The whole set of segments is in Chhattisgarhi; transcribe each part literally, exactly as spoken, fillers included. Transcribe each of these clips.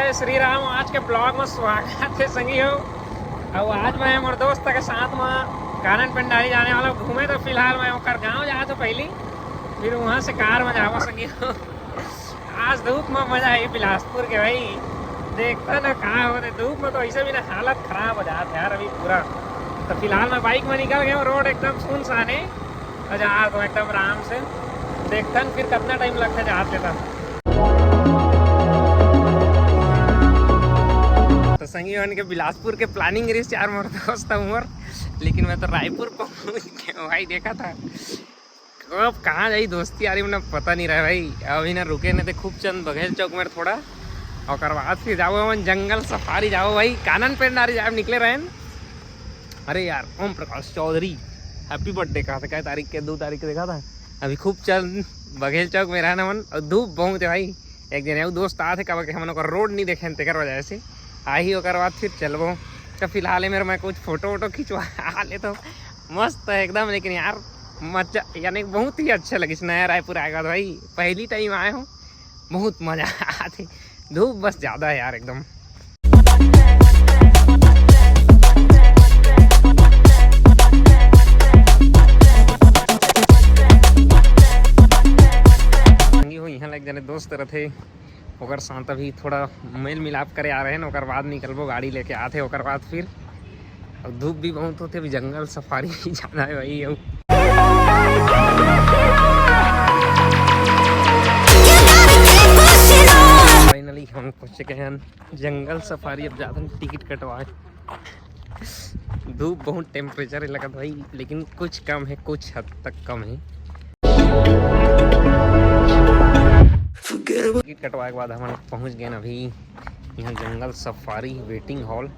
श्री राम, आज के ब्लॉग में स्वागत है संगी हो। अब आज मैं मोर दोस्त के साथ में कानन पेंडारी जाने वाला हूँ घूमे। तो फिलहाल मैं ओकर गांव जात हूँ पहली, फिर वहाँ से कार में जावा संगी हो। आज धूप में मजा आई बिलासपुर के भाई, देखता ना कहाँ होते धूप में, तो ऐसे भी ना हालत खराब हो जात है यार अभी पूरा। तो फिलहाल मैं बाइक में निकल गया हूँ, रोड एकदम सुनसान है। तो जात हूँ एकदम आराम से, देखता फिर कितना टाइम लगता जात लेता। तो संगी मन के बिलासपुर के प्लानिंग रही चार मोर दोस्त उमर, लेकिन मैं तो रायपुर पहुंच गया हूँ भाई। देखा था अब कहाँ जाई दोस्ती यारी में, पता नहीं रहा भाई। अभी ना रुके नहीं थे खूब चंद बघेल चौक में थोड़ा, ओकर बाद फिर जाओ हम जंगल सफारी जाओ भाई, कानन पेंडारी जाए निकले रहे। अरे यार ओम प्रकाश चौधरी, हैप्पी बर्थडे कहा था, कै तारीख के, दो तारीख के देखा था। अभी खूब चंद बघेल चौक में रहना मन, और धूप बहुत है भाई। एक दिन एगो दोस्त आथे, काबर के हमन ओकर रोड नहीं देखे, तेकर वजह से आही, ओकर बाद फिर चलबो। तो फिलहाल ए मेर मैं कुछ फोटो वोटो खिंचवा लेता हूँ, मस्त है एकदम। लेकिन यार मजा यानी बहुत ही अच्छा लगिस नया रायपुर आए के बाद भाई, पहली टाइम आए हूँ, बहुत मजा आथे। धूप बस ज़्यादा है यार एकदम। संगी हो, यहाँ ला एक जने दोस्त रथे, ओकर साथ अभी थोड़ा मेल मिलाप करे आ रहे हैं, ओकर बाद निकलबो, गाड़ी लेके आथे, ओकर बाद फिर। अब धूप भी बहुत होते, अभी जंगल सफारी भी जाना है भाई। अब फाइनली हम पहुँच चुके हैं जंगल सफारी। अब जाते हैं टिकट कटवाए। धूप बहुत टेम्परेचर है लगत भाई, लेकिन कुछ कम है, कुछ हद तक कम है। टिकट कटवाए के बाद हमन पहुंच गए अभी यहाँ जंगल सफारी वेटिंग हॉल।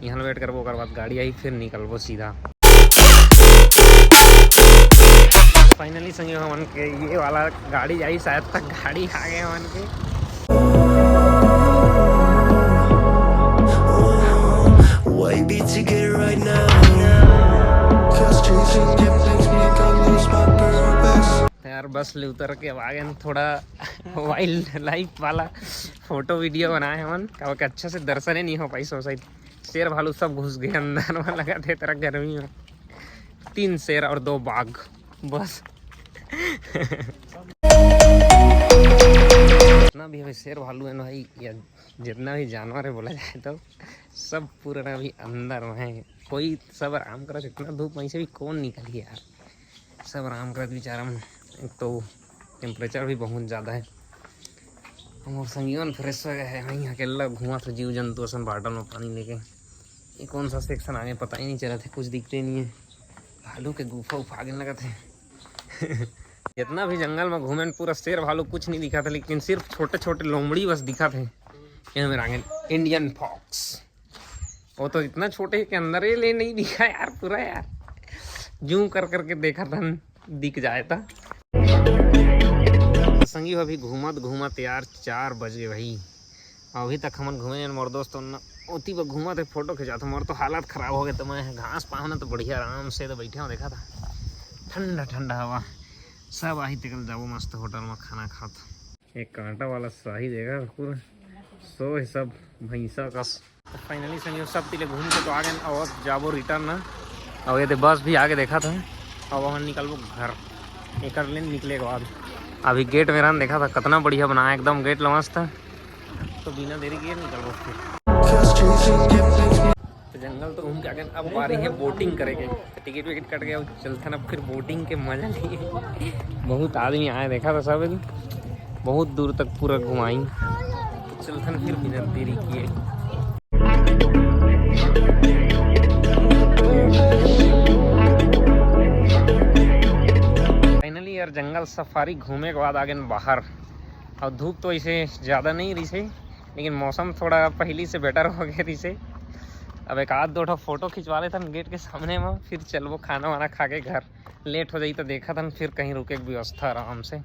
यहाँ वेट करबो, ओकर बाद गाड़ी आई, फिर निकलबो सीधा। फाइनली संगी हमन के ये वाला गाड़ी आई, शायद तक गाड़ी आ गए हमन के। Why be together right now? Cause chasing difference make I lose my purpose. यार बस ले उतर के अब आ गए थोड़ा वाइल्ड लाइफ वाला फोटो वीडियो बनाए हमन, काबर के अच्छा से दर्शन ही नहीं हो पाई। सोसाइटी शेर भालू सब घुस गए अंदर में, लगा थे तेरा गर्मी में। तीन शेर और दो बाघ बस। जितना भी हवे शेर भालू है ना भाई, या जितना भी जानवर है बोला जाए तो, सब पूरा अभी अंदर में है। कोई सब आराम करत, इतना धूप में से भी कौन निकली यार, सब आराम करत बेचारा मन। एक तो टेम्परेचर भी बहुत ज़्यादा है। हमर संगी मन फ्रेश हो गए हैं, वहीं अकेला घूमत हे जीव जंतु असन बॉटल में पानी लेके। ये कौन सा सेक्शन आगे पता ही नहीं चलत हे, कुछ दिखते नहीं है। भालू के गुफा उफा आगे लगत हे। जितना भी जंगल में घूमे पूरा शेर भालू कुछ नहीं दिखा था, लेकिन सिर्फ छोटे छोटे लोमड़ी बस दिखा थे। ये मेरा आगे इंडियन फॉक्स, वो तो इतना छोटे है कि अंदर ही ले नहीं दिखा यार पूरा यार, जूम कर करके देखा था दिख जाए था। संगी हो अभी घूमत घूमत यार चार बज गए भाई। अभी तक हमन घूमे हन, मोर दोस्त उन ओती बर घूमत हे, फोटो खिंचात हे। मोर तो हालत खराब हो गए, तो मैं घास पाहना तो बढ़िया आराम से तो बैठे हो, देखा था ठंडा ठंडा हवा। सब आही तेकल जाबो मस्त होटल में खाना खात। एक कांटा वाला शाही देखा पूरा सो है सब भैंसा कस। तो फाइनली संगी सब तिले घूम के तो आ गए, अब जाबो रिटर्न ना। अब ये दे बस भी आगे देखा था, अब हम निकलबो घर। एकर ले निकले के बाद अभी गेट मेरा देखा था कितना बढ़िया बनाया एकदम गेट ल मस्त। तो बिना देरी के निकलबो फिर। तो जंगल तो घूम के आ गए, अब बारी है बोटिंग करे के। टिकट विकेट कट गया, चलथन अब फिर बोटिंग के मजा लिए। बहुत आदमी आए देखा था सब, बहुत दूर तक पूरा घुमाई। तो चलथन फिर बिना देरी किए। फाइनली यार जंगल सफारी घूमे के बाद आ गए बाहर। और धूप तो ऐसे ज़्यादा नहीं रही से, लेकिन मौसम थोड़ा पहली से बेटर हो गया रही से। अब एक आध दो ठो फोटो खिंचवा लेथन गेट के सामने में, फिर चलबो खाना वाना खा के घर। लेट हो जाई तो देखा थन फिर कहीं रुके के व्यवस्था आराम से।